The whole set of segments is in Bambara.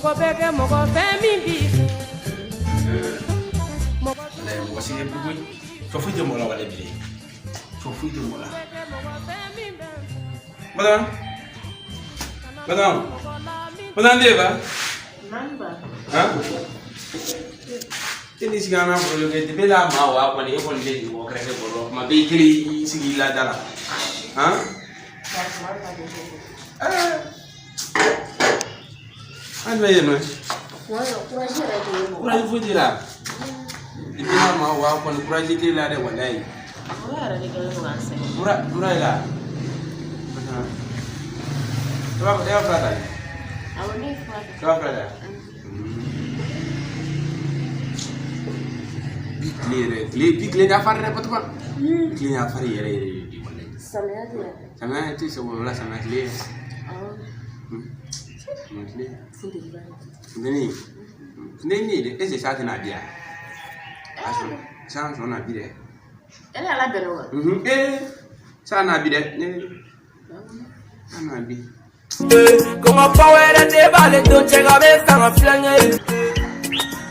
Mɔgɔ bɛ kɛ mɔgɔ fɛn min b'i fɛ. Mɔgɔ si tɛ koyi, fɛn foyi tɛ mɔgɔ la wale bilen, fɛn foyi tɛ mɔgɔ la. Madame, madame, madame Deva. Han? E ni sigi an na baro kɛ depuis la maa wa kɔni e kɔni tɛ jigin mɔgɔ kɛrɛfɛ baro kuma bɛɛ i kelen i sigi i la da la. Han? An bɛ yen nɔ. Courage foyi t'i la. Depuis la maa wa kɔni courage t'e la dɛ walayi. Mura mura y'i la. E b'a fura ta. E b'a fura ta. Bi tile yɛrɛ tile bi tile da fari dɛ Batuma. Tile y'a fari yɛrɛ yɛrɛ de bi walayi. Samiya tɛ. Samiya tɛ sɔn o la samiya tile. Samiya tile. Funteni. Funteni ye dɛ est ce que san tɛna di yan? San sɔn na bi dɛ. E ni Ala bɛnna o kan. Ee san na bi dɛ. San na bi. Ko n ka baw yɛrɛ de b'ale to cɛ ka bɛ fɛ ka filɛ ye.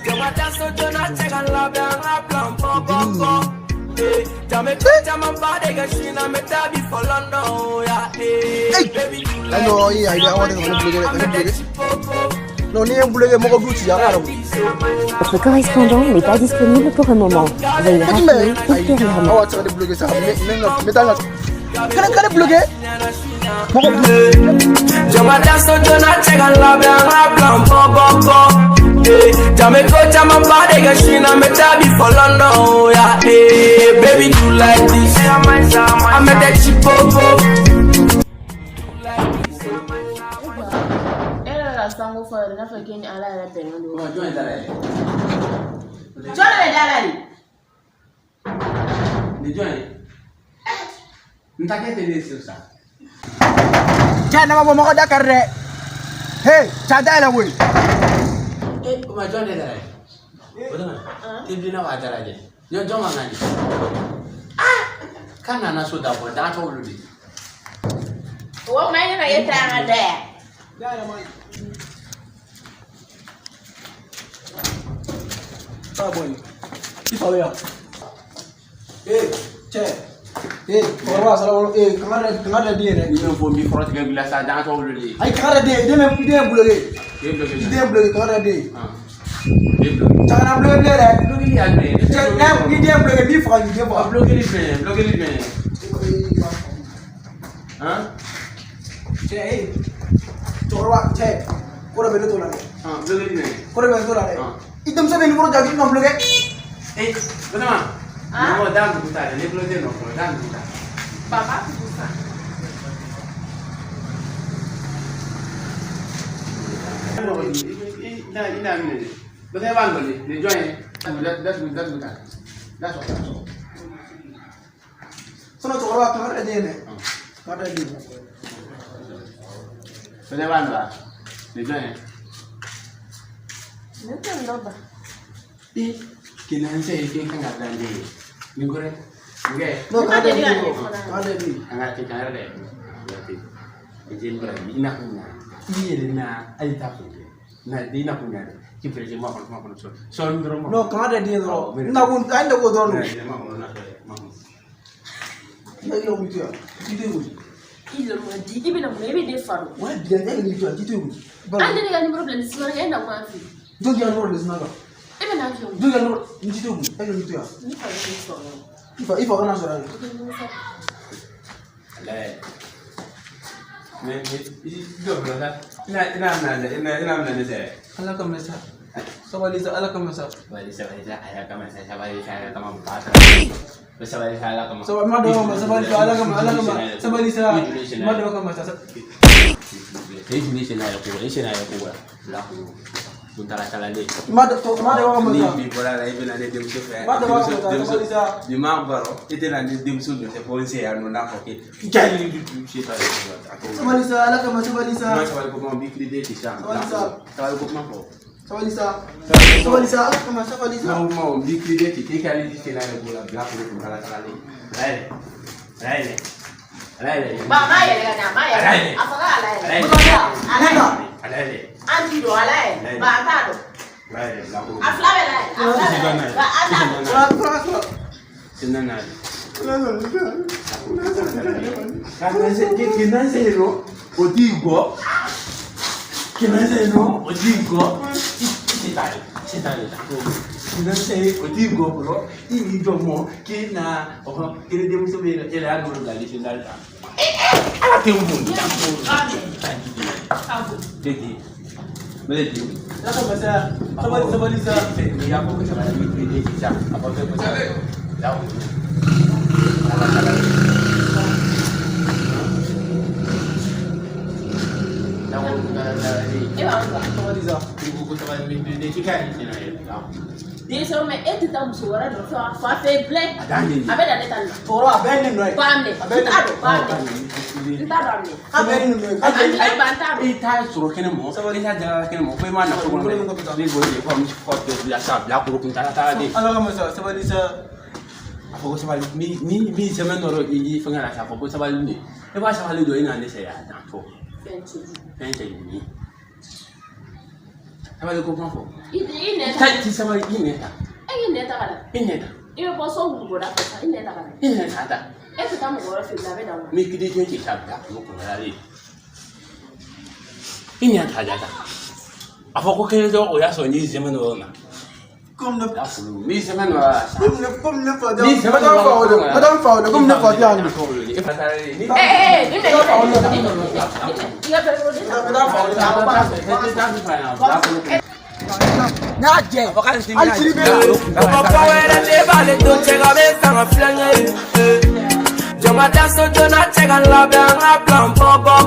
Jama da so joona cɛ ka labɛn an ka plan bɔ bɔ bɔ. Jame ko camanba de kɛ su in na n bɛ taa bi fɔ London ya. Baby you like Ayi, ayi, ayi, ayi, ayi, ayi, I'm ayi, a ayi. popo. Non, n'i ye n bloqué mɔgɔ du ci a ka Votre correspondant n'est pas disponible pour le moment. Veuillez ko rappeler jumɛn ayi ultérieurement. awa tɛ se ka ne bloqué sa n bɛ taa n ka kana ne bloqué mɔgɔ du. Jama da so joona cɛ ka labɛn an ka plan bɔ bɔ bɔ. Jame ko camanba de kɛ su in na n bɛ taa bi fɔ London ya. Baby do like this. I'm a chipopo. E yɛrɛ ka sanko fɔ yɛrɛ n'a fɔ k'e ni Ala yɛrɛ bɛnnen don. Jɔn ye da la yɛlɛ? Jɔn de bɛ da la de? Ni jɔn ye? N ta kɛ ten de sisan. Cɛ n'a ma bɔ mɔgɔ da kari dɛ. Hey, cɛ da yɛlɛ koyi. Eh, o ma jɔn de da la yɛlɛ? O dama, tɛ bilenna wa da lajɛ. Jɔn jɔn man kan de. Ah! K'a nana so da bɔ, da tɔ olu de. O ma e nana e ta an ka da yan. Da yɛlɛ man. Taa bɔ yen. I fa bɛ yan. Ee cɛ. Ee cɛkɔrɔba salamu ee kanga dɛ den yɛrɛ. Ni min fɔ n b'i kɔrɔ tigɛ wuli sa, da tɔ olu de. Ayi kanga dɛ den den bɛ i den bloqué. Den bloqué. I den bloqué kanga dɛ den. Den bloqué. Cɛ kana bloqué bilen dɛ. Bloqué y'a jumɛn ye? Cɛ n'a i den bloqué n b'i faga k'i den faga. Bloqué jumɛn ye? Bloqué jumɛn ye? Han? Cɛ ee cɛkɔrɔba cɛ ko dɔ bɛ ne t'o la dɛ. Han, bloqué jumɛn ye? Ko dɔ bɛ ne t'o la dɛ. I denmuso bɛ numéro jaabi i ka bloqué. Eh, Batuma. Mɔgɔ da dugu ta dɛ, ne bloqué nɔ fɔlɔ, da dugu ta. Baba tugu sa. I n'a minɛ dɛ. Batuma i b'a nɔ de, nin jɔn ye? Datugu datugu ta. Da sɔgɔ da sɔgɔ. Sinon cɛkɔrɔba kanga dɛ den dɛ. Kanga dɛ den. Batuma i b'a nɔ wa? Nin jɔn ye? Ne tɛ nin dɔn ba. Eh, kenan sɛ ye den kan ka dan den ye. Nin kɔrɔ nkɛ. Non kanga dɛ Ne ma den. deli ka nin fana. Kanga dɛ den. An ka kɛ kan yɛrɛ dɛ. I den bara i na kun ɲa. I yɛrɛ na hali t'a kun kɛ. Na i na kun ɲa dɛ. K'i fɛrɛ ma kɔnɔ ma kɔnɔ sɔn. Sɔɔni dɔrɔn ma. Non kanga dɛ den dɔrɔn. N na kun a ye ne ko dɔrɔn don. Ma kɔnɔ na sɔrɔ ma kɔnɔ. I ka wuli to yan. I tɛ wuli. I lamɔ di i bɛna mun na i bɛ den fa don. Wa bi yan e ni to yan i tɛ wuli. Hali ne ka numéro bila nin sisan e na kun an fɛ yen. Jɔn k'i ka numéro de sinna kan. E bɛ n'an fɛ yen. Jɔn k'i ka numéro n tɛ wuli. E ni to yan. Ne fa bɛ ne sɔrɔ. I fa kana sɔrɔ yan. I tɛ nimisa. Alaye. Mais i jɔ fɔlɔ sa. I na minɛ i na minɛ ne sɛ. Ala ka mɛn sa. Sabali sa ala ka mɛn sa. Sabali sabali sa ala kama sa sabali sa ala kama ba sa. Sabali sa ala kama. Sabali ma dɔn ma sabali sa ala kama ala kama sabali sa ma dɔn kama sa. I joli senna yɛrɛ ko i senna yɛrɛ ko la ko kun taara kalalen. Ma dɔn ma dɔn kama Ni sa. bi bɔra la i bɛna ne denmuso fɛ. Ma dɔn kama sa sabali sa. Bi ma baro i tɛna ne denmuso nɔfɛ fo n se yan nɔ n'a fɔ k'e jali se ta Sabali sa ala kama sabali sa. Kuma sabali ko kuma b'i kiri den ti sa. Sabali sa. Sabali ko kuma fɔ. Sabali sa. Sabali sa ala kama sabali sa. Kuma kuma o b'i kiri den ti k'e ka ali senna yɛrɛ ko la bila ko kun taara kalalen. Ala yɛrɛ. Ala yɛrɛ. Ala yɛrɛ. Ba a ma yɛlɛ ka na a ma yɛlɛ. Ala yɛlɛ. A fɔ k'a la yɛlɛ. Ala yɛlɛ. Ala yɛlɛ. Ala yɛlɛ. An t'i dɔn ala ye ba an t'a dɔn. A fila bɛɛ la ye. A fila bɛɛ la ye. Ba an t'a dɔn. Sabali sabali sa. E b'an dɔn. Sabali sa. Désormais e tɛ taa muso wɛrɛ nɔfɛ wa fa fɛ bilen. A bɛ na ne ta nin na. Cɛkɔrɔba a bɛɛ ye ne nɔ ye. Ba minɛ. A bɛɛ N t'a dɔn ba minɛ. N t'a dɔn a minɛ. A bɛɛ ye ne nɔ ye. A minɛ ba n t'a dɔn. I t'a sɔrɔ kɛnɛ mɔ i t'a jalala kɛnɛ mɔ fo i m'a na so kɔnɔ dɛ ne b'o de fɔ misi fɔ bila sa bila kuru kun taara taara de Ala kama sa sabali sa. a fɔ ko sabali ni min sɛbɛn dɔ i fɛngɛ la sa a fɔ ko sabali de e b'a sabali dɔn i na ne sɛ a dan fɔ Fɛn cɛjugu. fɛn cɛjugu ye sabali ko kuma fɔ I nɛ ta. ta ti sabali i nɛ ta E k'i nɛ ta ka na. i nɛ ta I bɛ bɔ so wuluboda fɛ sa i nɛ ta ka na. i nɛ ta ta E tɛ taa mɔgɔ wɛrɛ fɛ yen a bɛ na wa. n bɛ kiri jɛ ci sa bila kuru kun la de i nɛ ta ja ta a fɔ ko kelen dɔrɔn o y'a sɔrɔ n'i sɛbɛn dɔ na Comme ne bila kuru n'i sɛbɛn dɔ la sa comme ne comme ne fa Ni tɛ. Ma taa n fa o de. Ma taa n fa o de. Comme ne fa tɛ yan nɔ. Ee ee nin minɛ nin minɛ nin minɛ i ka bɛrɛ den ta. Ma taa n fa o de. N y'a jɛ. Hali sini bɛ na. Ko ma wɛrɛ ne b'ale to cɛ ka bɛ fɛ ka filɛ ye. Jɔn ka da so joona cɛ ka labɛn an ka plan bɔ bɔ.